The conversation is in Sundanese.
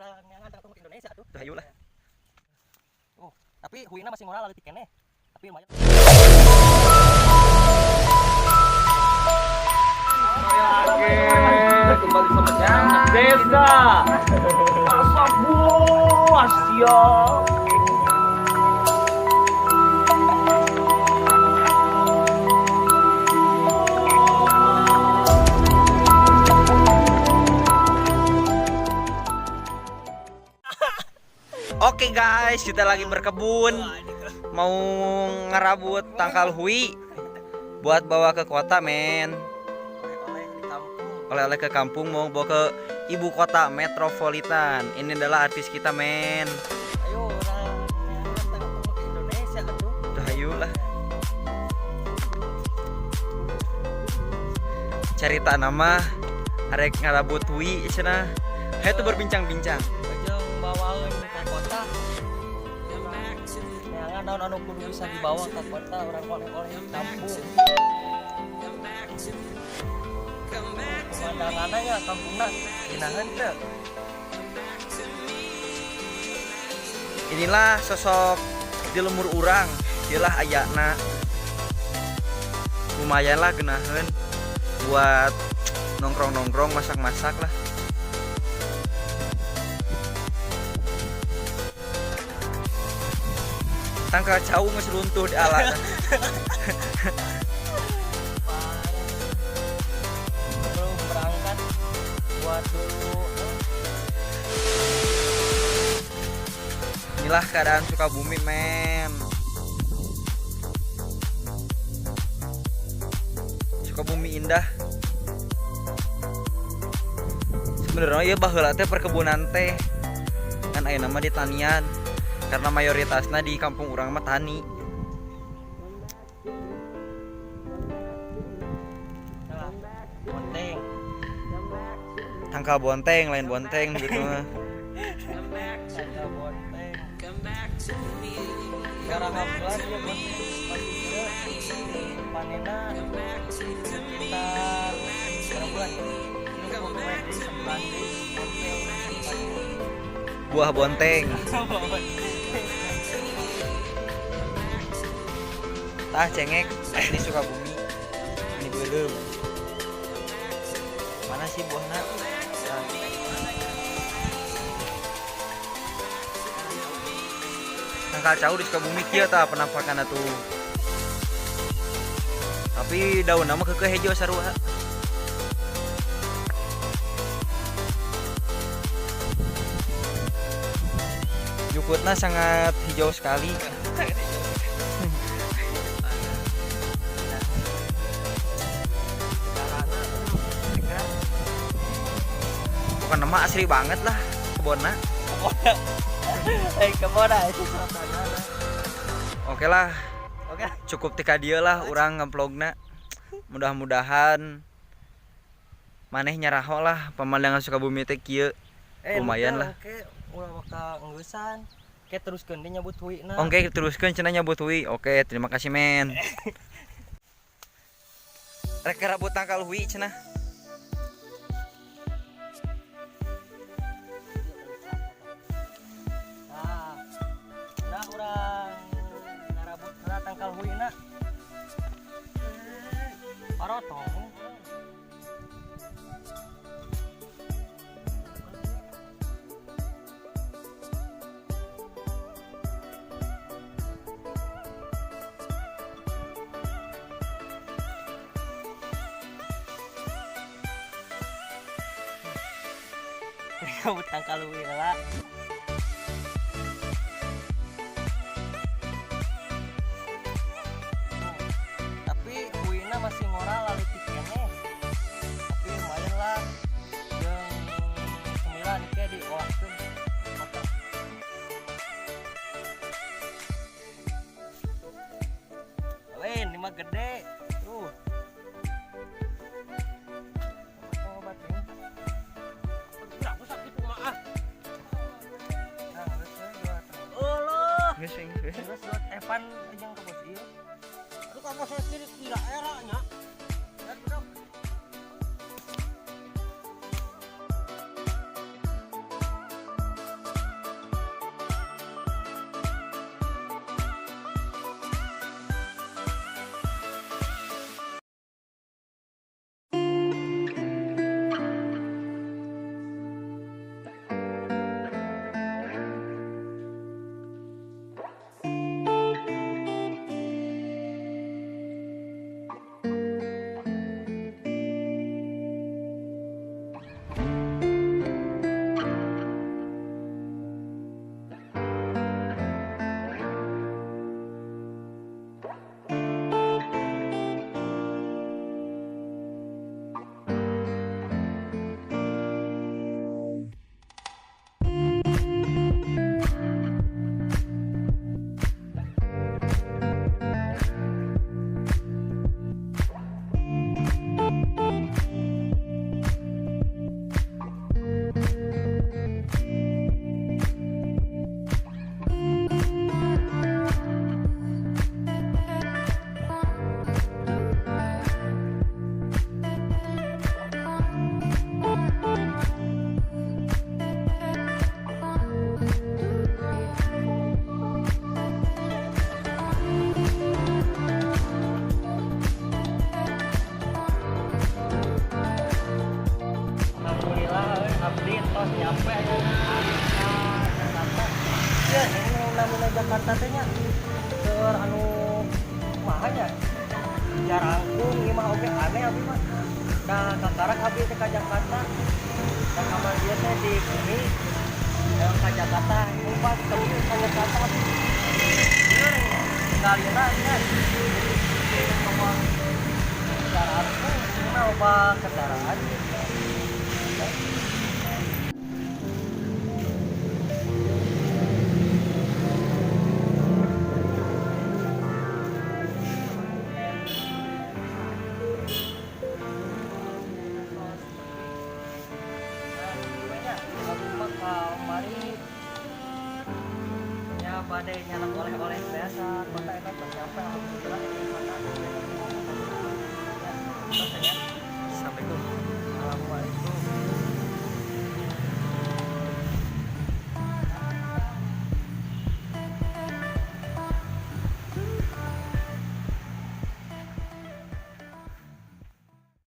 Urang nyangan tangkal Indonesia tuh. Hayu lah. Oh, tapi huina masih ngoral leutik keneh. Tapi lumayan. Oke, kembali sama saya anak desa. Masak buah siap. Oke guys, kita lagi berkebun. Mau ngerabut tangkal hui buat bawa ke kota, men. Oleh-oleh di kampung. Oleh-oleh ke kampung, mau bawa ke ibu kota metropolitan. Ini adalah artis kita, men. Ayo urang nyangan tangkal ke Indonesia atuh. Udah ayo lah. Cerita nama arek ngarabut hui cenah. Hayu tuh berbincang-bincang. Jeung bawaeun ka kota. Neangan naon anu kudu bisa dibawa ke kota urang oleh-oleh di kampung. Pemandanganna nya kampungna geunaheun teu? Inilah sosok di lemur urang, dialah ayana. Lumayan lah geunaheun buat nongkrong-nongkrong, masak-masak lah. Tangkal cau geus runtuh di alat. Sebelum berangkat buat dulu. Inilah keadaan Sukabumi, men. Sukabumi indah. Sebenarnya ya baheula teh perkebunan teh. Kan ayeuna mah di tanian. Karena mayoritasnya di kampung urang mah tani. Salah. Bonteng. Tangkal bonteng, lain bonteng gitu mah. Tangkal bonteng. Sekarang bulan ya bonteng masih panenna sekitar berapa bulan? Ini bonteng bonteng. Buah bonteng. Tah cengek asli Sukabumi. Ini belum. Mana sih buahna? Nah. Tangkal cau di Sukabumi kieu tah penampakanna tuh. Tapi daunna mah keukeuh hejo sarua. Jukutna sangat hijau sekali. Bukan nama asri banget lah kebonna. Kebonna itu suasana. Oke lah. Oke. Cukup tika dia lah urang ngevlogna. Mudah-mudahan maneh nyaraho lah pemandangan Sukabumi teh kieu. Lumayan lah. Oke, ulah bakal ngeusan. Oke, teruskeun deui nyabut huina. Oke, teruskeun cenah nyabut hui. Oke, terima kasih men. Rek rabut tangkal hui cenah. Nah, urang ngarabut heula tangkal huina. Parotong. Nyabut tangkal hui heula. Tapi huina masih ngoral leutik keneh. Tapi lumayan lah. Jeung cemilan ke diolahkeun. Lain ini mah gede. Tuh. Obat ini. Aku sakit mah ah. Nah, geus we dua teh. Eueuh. Geus geus. Geus dua Evan jeung ka bos ieu. Aduh kamu saya tidak era nya. Dan udah. Sampai ayeuna ka Jakarta. Ya, ini namina Jakarta teh nya. Keur anu kumaha nya? Jarangkung ieu mah oge aneh abi mah. Ka kakarak abi teh ka Jakarta. Da kamar dia teh di bumi. Yang ka Jakarta, ngumpah ka ka Jakarta abi. Ieu ngalina nya. Ngomong jarangkung ieu mah loba kendaraan. Nah, abi mah kamari nya bade nyanak oleh-oleh teh.